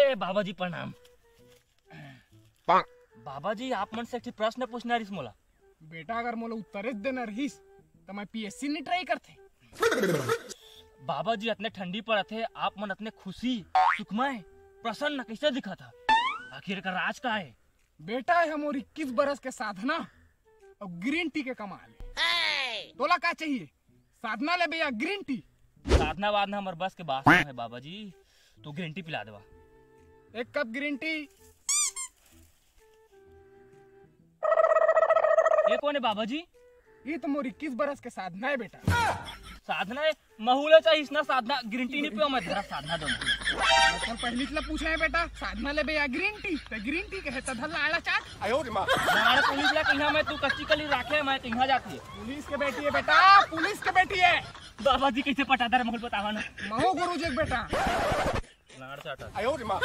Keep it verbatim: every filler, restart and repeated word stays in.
ए बाबा जी प्रणाम। बाबा जी, आप मन से एक ठे प्रश्न पूछना रिहिस मोला। बेटा, अगर मोला उत्तरेच देना रिहिस, त मैं पीएससी नहीं ट्राई करते। बाबा जी, अतने ठंडी पड़त हे, आप मन अतने खुशी, सुखमय, प्रसन्न कैसे दिखत हा? आखिर का राज का है? बेटा, ये मोर इक्कीस बरस के साधना अउ ग्रीन टी के कमाल है। तोला का चाहिए, साधना लेबे या ग्रीन टी? साधना वाधना हमर बस के बात नहीं है बाबा जी, तो ग्रीन टी पिला देवा। एक कप ग्रीन टी। ये कौन है बाबा जी? ये तो मोर इक्कीस बरस के साधना है बेटा। साधना है? महूला चाहिए इसना साधना, ग्रीन टी नहीं पियो मैं, तेरा साधना दो। मैं तो पहली ला पूछे है बेटा, साधना लेबे या ग्रीन टी? तो ग्रीन टी कहे तो धर लाड़ा चाट। आयो रे माँ। लाड़ा पुलिस ला कहिया मैं, तू कच्ची कली राखे, मैं कहिया जाती है। पुलिस के बेटी है बेटा, पुलिस के बेटी है। बाबा जी कैसे पटादार महूल बतावा ना। महू गुरु जी के बेटा। लाड़ चाटा। आयो रे माँ।